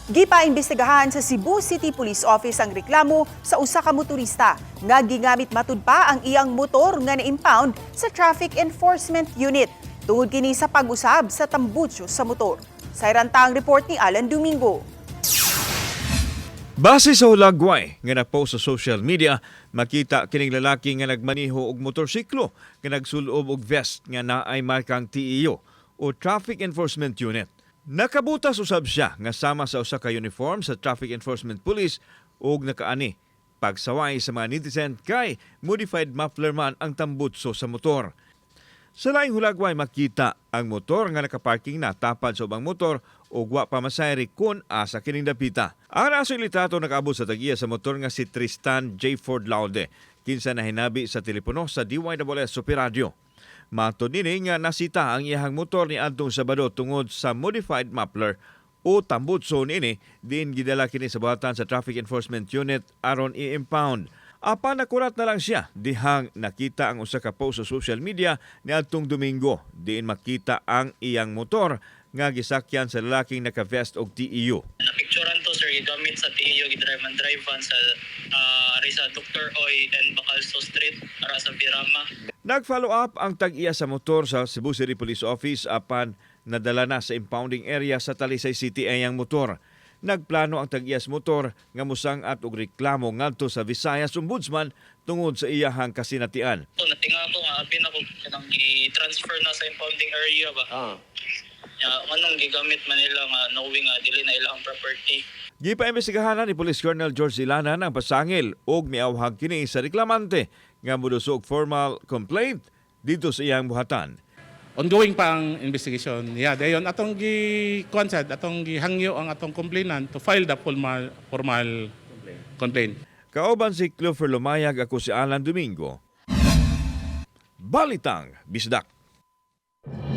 Gipaimbestigahan sa Cebu City Police Office ang reklamo sa usa ka motorista nga gigamit matud pa ang iyang motor nga na-impound sa Traffic Enforcement Unit tungod kini sa pag-usab sa tambutso sa motor. Sa ang report ni Alan Domingo. Base sa hulagway nga na-post sa social media, makita kining lalaki nga nagmaniho og motorsiklo nga nagsulob og vest nga naay markang TEU o Traffic Enforcement Unit. Nakabutas usab siya nga sama sa usa ka uniform sa Traffic Enforcement Police ug nakaani. Pagsaway sa mga netizen kay modified muffler man ang tambutso sa motor. Sa laing hulagway, makita ang motor nga nakaparking na tapad sa ubang motor ug wa pa masayri kung asa kining dapita. Ang aso'y litrato nakaabot sa tag-iya sa motor nga si Tristan J. Ford Laude, kinsa nahinabi sa telepono sa DYSS Super Radio. Matod nini nga nasita ang iyahang motor ni adtong Sabado tungod sa modified muffler o tambutso niini, diin gidala kini sa buhatan sa Traffic Enforcement Unit aron i-impound. Apan nakurat na lang siya dihang nakita ang usa ka post sa social media niadtong Domingo, diin makita ang iyang motor nga gisakyan sa lalaking naka-vest og TEU. Napicturan to, sir, gigamit sa TEU, gidrive and drive van sa ari sa Dr. Oy and Bacalso Street ara sa Birama. Nag-follow up ang tag-iya sa motor sa Cebu City Police Office, apan nadala na sa impounding area sa Talisay City ang iyang motor. Nagplano ang tag-iya sa motor nga musang-at og reklamo ngadto sa Visayas Ombudsman tungod sa iyahang kasinatian. So natinga ko nga abi na ko kanang gi-transfer na sa impounding area ba. Ya, nganong gigamit man nila nga knowing nga dili na ilang property? Gipaimbestigahan ni Police Colonel George Ilanan ang pasangil ug miawhag kini sa reklamante nga moduso og formal complaint dito sa iyang buhatan. Ongoing pa ang investigation. Yeah, dayon atong gi kuan sad, atong gihangyo ang atong complainant to file the formal complaint. Kauban si Clover Lumayag, ako si Alan Domingo. Balitang Bisdak.